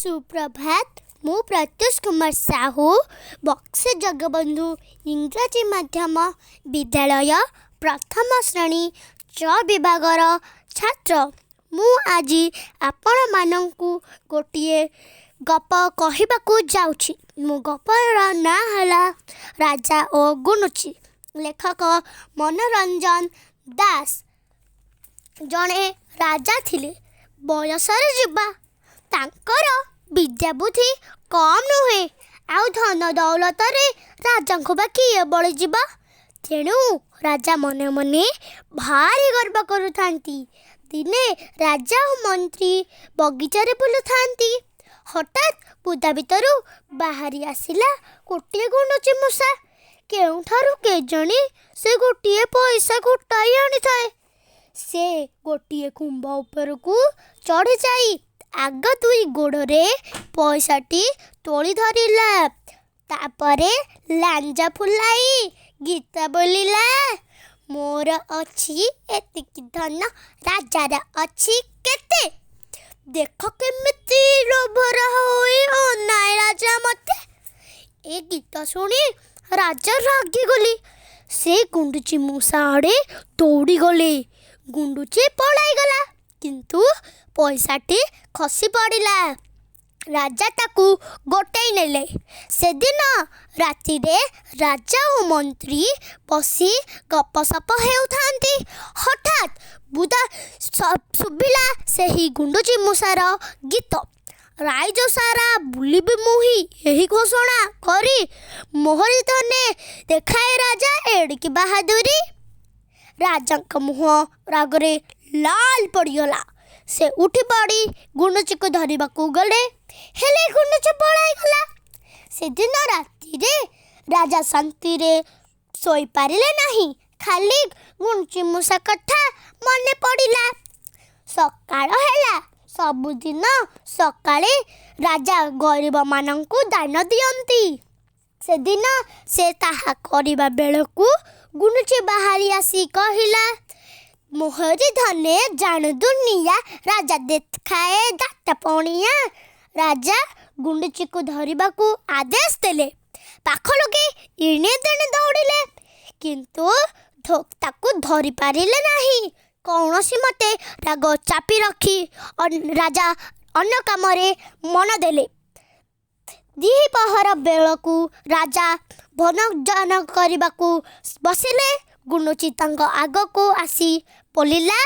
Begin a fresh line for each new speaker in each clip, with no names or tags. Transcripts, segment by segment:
ସୁପ୍ରଭାତ। ମୁଁ ପ୍ରତ୍ୟୁଷ କୁମାର ସାହୁ, ବକ୍ସି ଜଗବନ୍ଧୁ ଇଂରାଜୀ ମାଧ୍ୟମ ବିଦ୍ୟାଳୟ, ପ୍ରଥମ ଶ୍ରେଣୀ ଚ ବିଭାଗର ଛାତ୍ର। ମୁଁ ଆଜି ଆପଣମାନଙ୍କୁ ଗୋଟିଏ ଗପ କହିବାକୁ ଯାଉଛି। ମୋ ଗପର ନାଁ ହେଲା ରାଜା ଓ ଗୁଣ୍ଡୁଚି। ଲେଖକ ମନୋରଞ୍ଜନ ଦାସ। ଜଣେ ରାଜା ଥିଲେ, ବୟସରେ ଯୁବା। ତାଙ୍କର ବିଦ୍ୟା ବୁଦ୍ଧି କମ୍ ନୁହେଁ, ଆଉ ଧନ ଦୌଲତରେ ରାଜାଙ୍କୁ ବା କିଏ ବଳିଯିବ? ତେଣୁ ରାଜା ମନେ ମନେ ଭାରି ଗର୍ବ କରୁଥାନ୍ତି। ଦିନେ ରାଜା ଓ ମନ୍ତ୍ରୀ ବଗିଚାରେ ବୁଲୁଥାନ୍ତି। ହଠାତ୍ ବୁଦା ଭିତରୁ ବାହାରି ଆସିଲା ଗୋଟିଏ ଗୁଣ୍ଡୁଚି ମୂଷା। କେଉଁଠାରୁ କେଜାଣି ସେ ଗୋଟିଏ ପଇସା ଗୋଟାଇ ଆଣିଥାଏ। ସେ ଗୋଟିଏ ଖୁମ୍ବ ଉପରକୁ ଚଢ଼ିଯାଇ ଆଗ ଦୁଇ ଗୋଡ଼ରେ ପଇସାଟି ତୋଳି ଧରିଲା। ତାପରେ ଲାଞ୍ଜ ଫୁଲାଇ ଗୀତ ବୋଲିଲା, ମୋର ଅଛି ଏତିକି ଧନ, ରାଜାର ଅଛି କେତେ? ଦେଖ କେମିତି ଲୋଭର ହୋଇ ଅନାଏ ରାଜା ମତେ। ଏ ଗୀତ ଶୁଣି ରାଜା ରାଗିଗଲେ। ସେ ଗୁଣ୍ଡୁଚି ମୂଷା ଆଡ଼େ ଦୌଡ଼ିଗଲେ। ଗୁଣ୍ଡୁଚି ପଳାଇଗଲା, କିନ୍ତୁ ପଇସାଟି ଖସି ପଡ଼ିଲା। ରାଜା ତାକୁ ଗୋଟେଇ ନେଲେ। ସେଦିନ ରାତିରେ ରାଜା ଓ ମନ୍ତ୍ରୀ ବସି ଗପସପ ହେଉଥାନ୍ତି। ହଠାତ୍ ବୁଦା ଶୁଭିଲା ସେହି ଗୁଣ୍ଡୁଚି ମୂଷାର ଗୀତ। ରାଇଜ ସାରା ବୁଲିବି ମୁହିଁ ଏହି ଘୋଷଣା କରି, ମୋହରି ଧନେ ଦେଖାଏ ରାଜା ଏଡ଼ିକି ବାହାଦୁରୀ। ରାଜାଙ୍କ ମୁହଁ ରାଗରେ ଲାଲ ପଡ଼ିଗଲା। ସେ ଉଠି ପଡ଼ି ଗୁଣ୍ଡୁଚିକୁ ଧରିବାକୁ ଗଲେ, ହେଲେ ଗୁଣ୍ଡୁଚି ପଳାଇଗଲା। ସେଦିନ ରାତିରେ ରାଜା ଶାନ୍ତିରେ ଶୋଇପାରିଲେ ନାହିଁ, ଖାଲି ଗୁଣ୍ଡୁଚି ମୂଷା କଥା ମନେ ପଡ଼ିଲା। ସକାଳ ହେଲା। ସବୁଦିନ ସକାଳେ ରାଜା ଗରିବମାନଙ୍କୁ ଦାନ ଦିଅନ୍ତି। ସେଦିନ ସେ ତାହା କରିବା ବେଳକୁ ଗୁଣ୍ଡୁଚି ବାହାରି ଆସି କହିଲା, ମୋହରି ଧନେ ଜାଣୁ ଦୁନିଆ, ରାଜା ଦେଖାଏ ଦାତା ପଣିଆ। ରାଜା ଗୁଣ୍ଡୁଚିକୁ ଧରିବାକୁ ଆଦେଶ ଦେଲେ। ପାଖ ଲୋକେ ଏଣେ ତେଣେ ଦୌଡ଼ିଲେ, କିନ୍ତୁ ତାକୁ ଧରିପାରିଲେ ନାହିଁ। କୌଣସି ମତେ ରାଗ ଚାପି ରଖି ରାଜା ଅନ୍ୟ କାମରେ ମନ ଦେଲେ। ଦ୍ୱିପହର ବେଳକୁ ରାଜା ଭୋଜନ କରିବାକୁ ବସିଲେ। ଗୁଣ୍ଡୁଚି ତାଙ୍କ ଆଗକୁ ଆସି ବୋଲିଲା,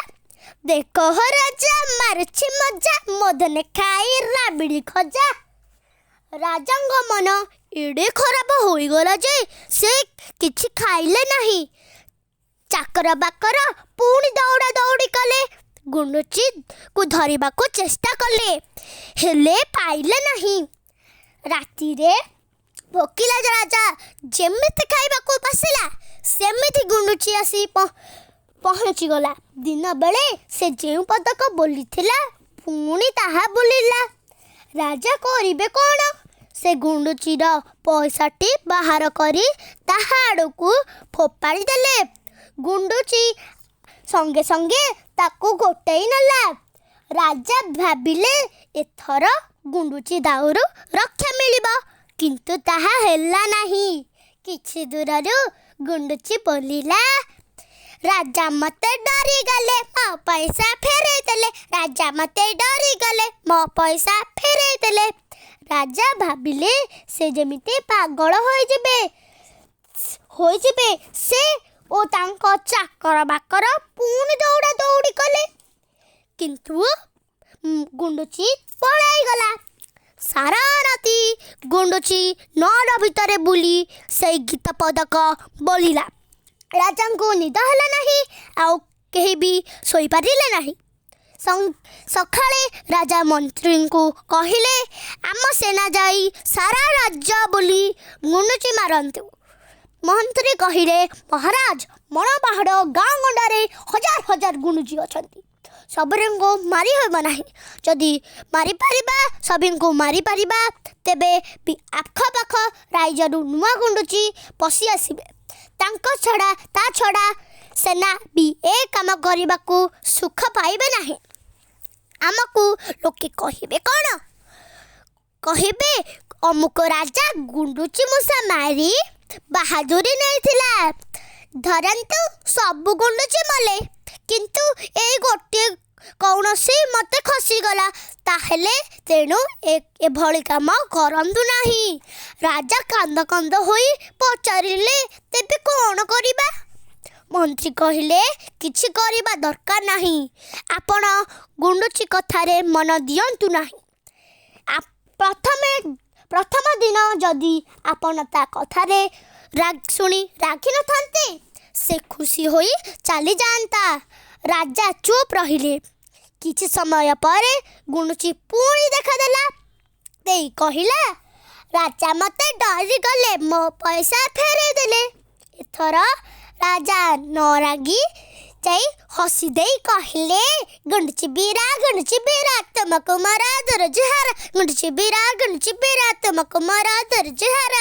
ଦେଖ ହୋ ରାଜା ମାରୁଛି ମଜା, ମୋ ଧନେ ଖାଇ ରାବିଡ଼ି ଖଜା। ରାଜାଙ୍କ ମନ ଏଡ଼େ ଖରାପ ହୋଇଗଲା ଯେ ସେ କିଛି ଖାଇଲେ ନାହିଁ। ଚାକର ବାକର ପୁଣି ଦୌଡ଼ା ଦୌଡ଼ି କଲେ, ଗୁଣ୍ଡୁଚିକୁ ଧରିବାକୁ ଚେଷ୍ଟା କଲେ, ହେଲେ ପାଇଲେ ନାହିଁ। ରାତିରେ ଭୋକିଲା ରାଜା ଯେମିତି ଖାଇବାକୁ ବସିଲା, ସେମିତି ଗୁଣ୍ଡୁଚି ଆସି ପହଞ୍ଚିଗଲା। ଦିନବେଳେ ସେ ଯେଉଁ ପଦକ ବୋଲିଥିଲା, ପୁଣି ତାହା ବୋଲିଲା। ରାଜା କରିବେ କ'ଣ? ସେ ଗୁଣ୍ଡୁଚିର ପଇସାଟି ବାହାର କରି ତାହା ଆଡ଼କୁ ଫୋପାଡ଼ି ଦେଲେ। ଗୁଣ୍ଡୁଚି ସଙ୍ଗେ ସଙ୍ଗେ ତାକୁ ଗୋଟେଇ ନେଲା। ରାଜା ଭାବିଲେ ଏଥର ଗୁଣ୍ଡୁଚି ଦାଉରୁ ରକ୍ଷା ମିଳିବ, କିନ୍ତୁ ତାହା ହେଲା ନାହିଁ। କିଛି ଦୂରରୁ ଗୁଣ୍ଡୁଚି ବୋଲିଲା, ରାଜା ମତେ ଡରିଗଲେ, ମୋ ପଇସା ଫେରେଇ ଦେଲେ। ରାଜା ମତେ ଡରିଗଲେ, ମୋ ପଇସା ଫେରେଇ ଦେଲେ। ରାଜା ଭାବିଲେ ସେ ଯେମିତି ପାଗଳ ହୋଇଯିବେ। ସେ ଓ ତାଙ୍କ ଚାକର ବାକର ପୁଣି ଦୌଡ଼ା ଦୌଡ଼ି କଲେ, କିନ୍ତୁ ଗୁଣ୍ଡୁଚି ପଳାଇଗଲା। ସାରା ରାତି ଗୁଣ୍ଡୁଚି ନଅର ଭିତରେ ବୁଲି ସେଇ ଗୀତ ପଦକ ବୋଲିଲା। ରାଜାଙ୍କୁ ନିଦ ହେଲା ନାହିଁ, ଆଉ କେହି ବି ଶୋଇପାରିଲେ ନାହିଁ। ସକାଳେ ରାଜା ମନ୍ତ୍ରୀଙ୍କୁ କହିଲେ, ଆମ ସେନା ଯାଇ ସାରା ରାଜ୍ୟ ବୁଲି ଗୁଣ୍ଡୁଚି ମାରନ୍ତୁ। ମନ୍ତ୍ରୀ କହିଲେ, ମହାରାଜ, ବଣ ପାହାଡ଼ ଗାଁ ଗଣ୍ଡାରେ ହଜାର ହଜାର ଗୁଣ୍ଡୁଚି ଅଛନ୍ତି, ସଭିଙ୍କୁ ମାରି ହେବ ନାହିଁ। ଯଦି ମାରିପାରିବା, ସଭିଙ୍କୁ ମାରିପାରିବା, ତେବେ ବି ଆଖପାଖ ରାଇଜରୁ ନୂଆ ଗୁଣ୍ଡୁଚି ପଶି ଆସିବେ। ତାଙ୍କ ଛଡ଼ା ତା ଛଡ଼ା ସେନା ବି ଏ କାମ କରିବାକୁ ସୁଖ ପାଇବେ ନାହିଁ। ଆମକୁ ଲୋକେ କହିବେ କ'ଣ? କହିବେ, ଅମୁକ ରାଜା ଗୁଣ୍ଡୁଚି ମୂଷା ମାରି ବାହାଦୁରୀ ନେଇଥିଲା। ଧରନ୍ତୁ, ସବୁ ଗୁଣ୍ଡୁଚି ମଲେ, କିନ୍ତୁ ଏଇ ଗୋଟିଏ କୌଣସି ମତେ ଖସିଗଲା। ତାହେଲେ ତେଣୁ ଏଭଳି କାମ କରନ୍ତୁ ନାହିଁ। ରାଜା କାନ୍ଦ କାନ୍ଦ ହୋଇ ପଚାରିଲେ, ତେବେ କ'ଣ କରିବା? ମନ୍ତ୍ରୀ କହିଲେ, କିଛି କରିବା ଦରକାର ନାହିଁ। ଆପଣ ଗୁଣ୍ଡୁଚି କଥାରେ ମନ ଦିଅନ୍ତୁ ନାହିଁ। ପ୍ରଥମେ ପ୍ରଥମ ଦିନ ଯଦି ଆପଣ ତା କଥାରେ ଶୁଣି ରାଗିନଥାନ୍ତେ, ସେ ଖୁସି ହୋଇ ଚାଲିଯାଆନ୍ତା। ରାଜା ଚୁପ୍ ରହିଲେ। କିଛି ସମୟ ପରେ ଗୁଣ୍ଡୁଚି ପୁଣି ଦେଖାଦେଲା ଦେଇ କହିଲା, ରାଜା ମୋତେ ଡରିଗଲେ, ମୋ ପଇସା ଫେରାଇ ଦେଲେ। ଏଥର ରାଜା ନ ରାଗି ଯାଇ ହସି ଦେଇ କହିଲେ, ଗୁଣ୍ଡୁଚି ବୀରା, ଗୁଣ୍ଡୁଚି ବୀରା, ତୁମକୁ ମୋର ଆଦର ଜୁହାର। ଗୁଣ୍ଡୁଚି ବୀରା, ଗୁଣ୍ଡୁଚି ବୀରା, ତୁମକୁ ମୋର ଆଦର ଜୁହାର।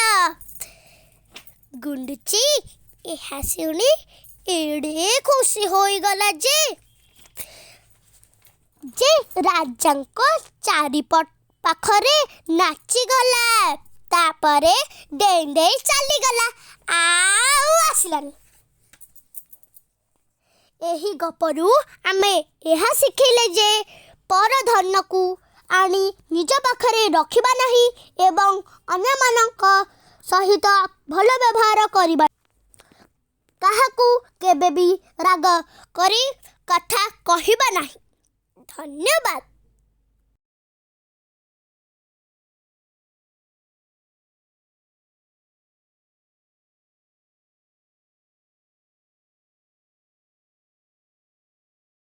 ଗୁଣ୍ଡୁଚି ଏହା ଶୁଣି ଏଡ଼େ ଖୁସି ହୋଇଗଲା ଯେ ରାଜାଙ୍କ ଚାରିପଟ ପାଖରେ ନାଚିଗଲା। ତାପରେ ଡେଇଁ ଡେଇଁ ଚାଲିଗଲା, ଆଉ ଆସିଲାନି। ଏହି ଗପରୁ ଆମେ ଏହା ଶିଖିଲେ ଯେ ପରଧନକୁ ଆଣି ନିଜ ପାଖରେ ରଖିବା ନାହିଁ ଏବଂ ଅନ୍ୟମାନଙ୍କ ସହିତ ଭଲ ବ୍ୟବହାର କରିବା। କାହାକୁ କେବେ ବି ରାଗ କରି କଥା କହିବା ନାହିଁ। ଧନ୍ୟବାଦ।